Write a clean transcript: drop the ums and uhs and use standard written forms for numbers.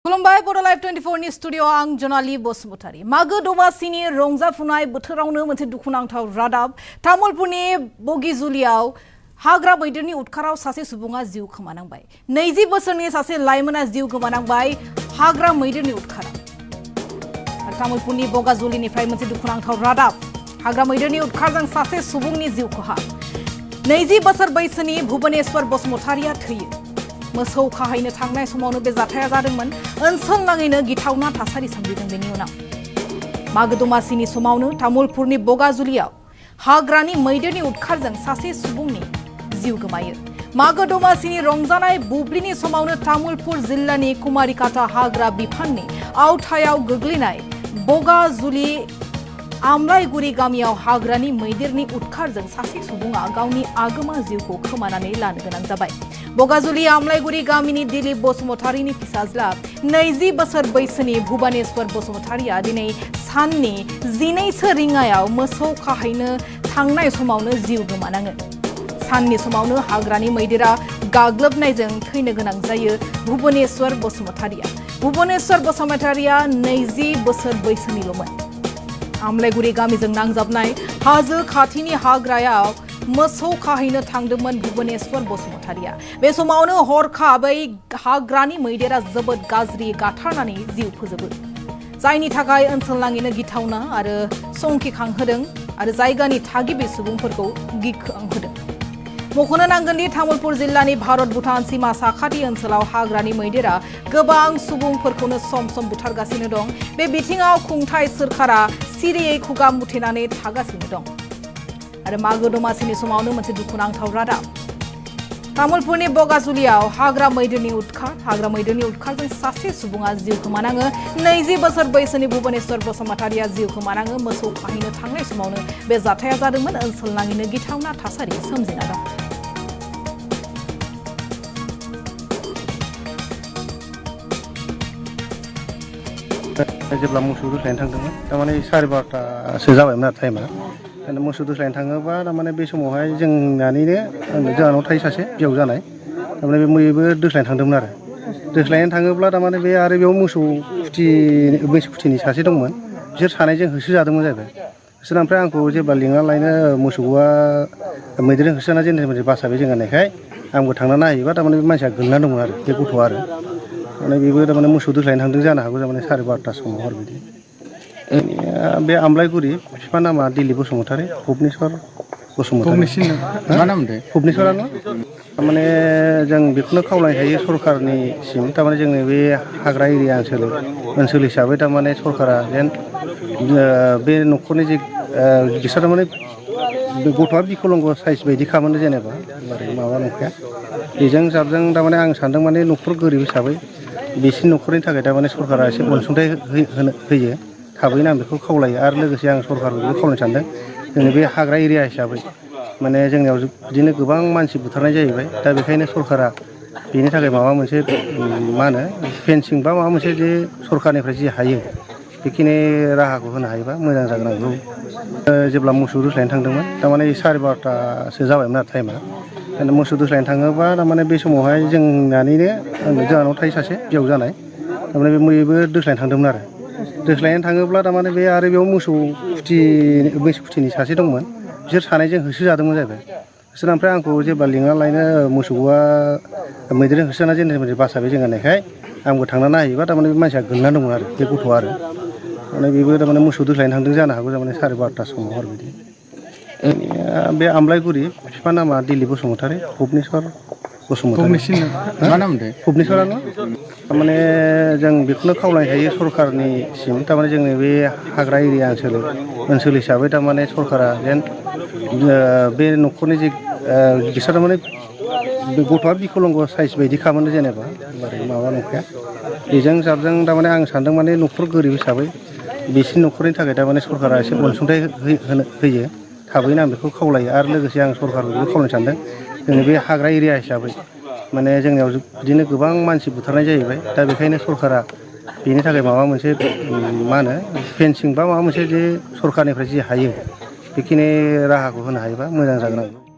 खुलुमबाय बड' लाइभ 24 नि स्टुडिअ आं जनाली बसुमतारी मागो दमासिनि रंजाफुनाय बोथोरावनो मोनसे दुखुनांथाव रादाब तामुलपुरनि बगिजुलियाव हाग्रा मैदेरनि उदखाराव सासे सुबुङा जिउ खोमानांबाय 20 बोसोरनि सासे लाइमोना जिउ खोमानांबाय हाग्रा मैदेरनि उदखाराव तामुलपुरनि बगाजुलिनिफ्राय मोनसे दुखुनांथाव रादाब हाग्रा मैदेरनि उदखारजों सासे सुबुंनि जिउ खहा 20 बोसोर बैसोनि भुवनेश्वर बसुमतारिया थैयो मोसौ खाहैनो थांनाय समावनो बे जाथाया जादोंमोन ओनसोल नाङैनो गिथावना थासारि सोमजिदों बेनि उनाव मागो दमासिनि समावनो तामुलपुरनि बगाजुलियाव हाग्रानि मैदेरनि उदखारजों सासे सुबुंनि जिउ गोमायो मागो दमासिनि रंजानाय बुब्लिनि समावनो तामुलपुर जिल्लानि कुमारिकाटा हाग्रा बिफाननि आवथायाव गोग्लैनाय बगाजुलि आमलायगुरि गामियाव हाग्रानि मैदेरनि उदखारजों सासे सुबुङा गावनि आगोमा जिउखौ खोमानानै लानो गोनां जाबाय बगाजुलि आमलायगुरि गामिनि दिलीप बसुमतारिनि फिसाज्ला 20 बोसोर बैसोनि भुवनेश्वर बसुमतारिया दिनै साननि 12 रिंगायाव मोसौ खाहैनो थांनाय समावनो जिउ गोमानाङो साननि समावनो हाग्रानि मैदेरा गाग्लोबनायजों थैनो गोनां जायो भुवनेश्वर बसुमतारिया 20 बोसोर बैसोनिल'मोन आमलायगुरि गामिजों नांजाबनाय हाजो खाथिनि हाग्रायाव मोसौ खाहैनो थांदोंमोन भुवनेश्वर बसुमतारिया बे समावनो हरखाबै हाग्रानि मैदेरा जोबोद गाज्रि गाथारनानै जिउ फोजोबो जायनि थाखाय ओनसोलनाङैनो गिथावना आरो संखिखांहोदों आरो जायगानि थागिबि सुबुंफोरखौ गिखांहोदों मख'नो नांगोन दि तामुलपुर जिल्लानि भारत भुटान सीमा साखाथि ओनसोलाव हाग्रानि मैदेरा गोबां सुबुंफोरखौनो सम सम बुथारगासिनो दं बे बिथिङाव खुंथाय सोरखारा सिरियै खुगा मुथेनानै थागासिनो दं आरो मागो दमासिनि समावनो मोनसे दुखुनांथाव रादाब तामुलपुरनि बगाजुलियाव हाग्रा मैदेरनि उदखारजों सासे सुबुङा जिउ खोमानाङो 20 बोसोर बैसोनि भुवनेश्वर बसुमतारिया जिउ खोमानाङो मोसौ खाहैनो थांनाय समावनो बे जाथाया जादोंमोन ओनसोल नाङैनो गिथावना थासारि सोमजिना दं जेब्ला मोसौ दोस्लायनो थांदोंमोन तारमाने 12:30सो जाबायमोन आरो टाइमा मोसौ दोस्लायनो थाङोबा तारमाने बे समावहाय जोंहानाव थायो सासे बियाव जानाय तारमाने बे मैबो दोस्लायनो थांदोंमोन आरो दोस्लायनो थाङोब्ला तारमाने बे आरो बेयाव मोसौ खुथिनि सासे दंमोन बिसोर सानैजों होसोजादोंमोन जाहैबाय होसोना ओमफ्राय आंखौ जेब्ला लिंना लायनो मोसौआ मैदेरजों होसोना जेननिफ्राय बासाबाय जों होननायखाय आंबो थांना नायहैबा तारमाने बे मानसिया गोलैना दंमोन आरो बे गथ'आ आरो माने बेबो तारमाने मोसौ दोस्लायनो थांदों जानो हागौ तारमाने 12:30 समाव हर बिदि बे आमलायगुरि बिफा नामा दिलीप बसुमतारी भुवनेश्वर बसुमतारी मा नाम दे भुवनेश्वरानो तारमाने जों बेखौनो खावलायनो हायो सरकारनिसिम तारमाने जोंनि बे हाग्रा एरिया ओनसोल हिसाबै तारमाने सरकारा जेन बे न'खरनि जे बिसोर तारमाने गथ'आ बिकलंग साइज बायदि खालामो जेनेबा माबा नंखाया बेजों जाबजों तारमाने आं सानदों माने न'खर गोरिब हिसाबै बिसिनि न'खरनि थाखाय तारमाने सरकारा एसे अनसुंथाइ होयो थाबैनो आं बेखौ खावलायो आरो लोगोसे आं सरकारखौबो खावलायनो सानदों जोंनि बे हाग्रा एरिया हिसाबै माने जोंनियाव बिदिनो गोबां मानसि बुथारनाय जाहैबाय दा बेखायनो सरकारा बेनि थाखाय माबा मोनसे मा होनो फेन्सिं बा माबा मोनसे जे सरकारनिफ्राय जि हायो बेखिनि राहाखौ होनो हायोबा मोजां जागोन आंखौ जेब्ला मोसौ दोस्लायनो थांदोंमोन तारमाने 12:30सो जाबायमोन आरो टाइमा मोसौ दोस्लायनो थाङोबा तारमाने बे समावहाय जोंहानाव थायो सासे बियाव जानाय तारमाने बे मैबो दोस्लायनो थांदोंमोन आरो दोस्लायनो थाङोब्ला तारमाने बे आरो बेयाव मोसौ खुथिनि सासे दंमोन बिसोर सानैजों होसोजादोंमोन जाहैबाय होसोना ओमफ्राय आंखौ जेब्ला लिंना लायनो मोसौआ मैदेरजों होसोना जेननिफ्राय बासाबाय जों होननायखाय आंबो थांना नायहैबा तारमाने बे मानसिया गोलैना दंमोन आरो बे गथ'आ आरो माने बेबो तारमाने मोसौ दोस्लायनो थांदों जानो हागौ तारमाने 12:30 समाव हर बिदि बे आमलायगुरि बिफा नामा दिलीप बसुमतारी भुवनेश्वर बसुमतारी मा नाम दे भुवनेश्वरानो तारमाने जों बेखौनो खावलायनो हायो सरकारनिसिम तारमाने जोंनि बे हाग्रा एरिया ओनसोल हिसाबै तारमाने सरकारा जेन बे न'खरनि जे बिसोर तारमाने गथ'आ बिकलंग साइज बायदि खालामो जेनेबा माबा नंखाया बेजों जाबजों तारमाने आं सानदों माने न'खर गोरिब हिसाबै बिसिनि न'खरनि थाखाय तारमाने सरकारा एसे अनसुंथाइ होयो थाबैनो आं बेखौ खावलायो आरो लोगोसे आं सरकारखौबो खावलायनो सानदों जोंनि बे हाग्रा एरिया हिसाबै माने जोंनियाव बिदिनो गोबां मानसि बुथारनाय जाहैबाय दा बेखायनो सरकारा बेनि थाखाय माबा मोनसे मा होनो फेन्सिं बा माबा मोनसे जे सरकारनिफ्राय जि हायो बेखिनि राहाखौ होनो हायोबा मोजां जागोन आं